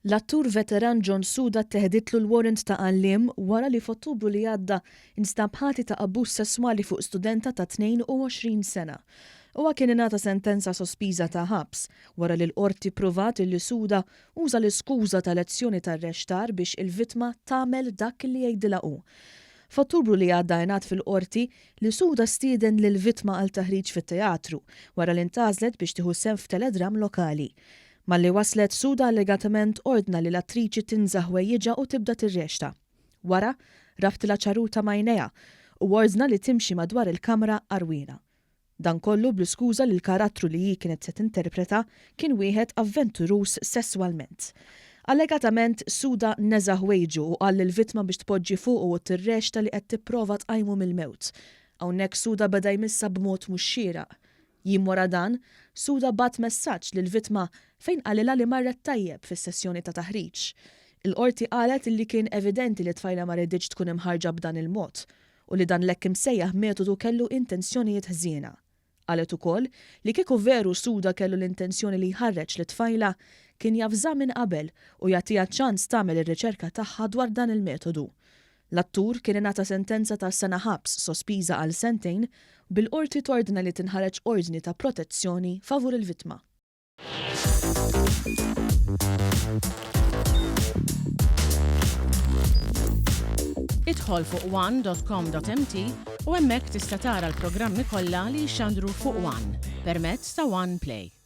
L-attur veteran John Suda tteħditlu l-warrant ta' għalliem wara li f'Ottubru li għadda nstab ħati ta' abbuż sesswali fuq studenta ta' 22 sena. Huwa kien ingħata sentenza sospiża ta' ħabs wara li l-Qorti ppruvat illi Suda uża l-iskuża ta' lezzjoni tar-reċtar biex il-vittma tagħmel dak li jgħidilha hu. F'Ottubru li għadda ingħad fil-Qorti li Suda stieden lill-vittma għal taħriġ fit-teatru wara li ntgħażlet biex tieħu sehem f'teledram lokali. Malli waslet, Suda allegatament ordna li l-attriċi tinża' ħwejjiġha u tibda tirreċta. Wara, rabtilha ċarruta m'għajnejha u ordna li timxi madwar il-kamra għarwiena. Dan kollu bl-iskuża li l-karattru li hi kienet se tinterpreta kien wieħed avventuruż sesswalment. Allegatament, Suda neża' ħwejġu u qal lill-vittma biex tpoġġi fuqu u tirreċta li qed tipprova tqajmu mill-mewt. Hawnhekk Suda beda jmissha b'mod mhux xieraq. Jiem wara dan, Suda bagħat messaġġ lill-vittma fejn qalilha li marret tajjeb fis-sessjoni ta' taħriġ. Il-Qorti qalet illi kien evidenti li t-tfajla ma riditx tkun imħarrġa b'dan il-mod u li dan l-hekk imsejjaħ metodu kellu intenzjonijiet ħżiena. Qalet ukoll li kieku veru Suda kellu l-intenzjoni li jħarreġ lit-tfajla, kien javża minn qabel u jagħtiha ċans tagħmel ir-riċerka tagħha dwar dan il-metodu. L-attur kien ingħata sentenza ta' sena ħabs sospiża għal sentejn, bil-Qorti tordna li tinħareġ ordni ta' protezzjoni favur il-vittma. Idħol fuq one dot com dot mt u hemmhekk tista' tara l-programmi kollha li jixxandru fuq one permezz ta' One Play.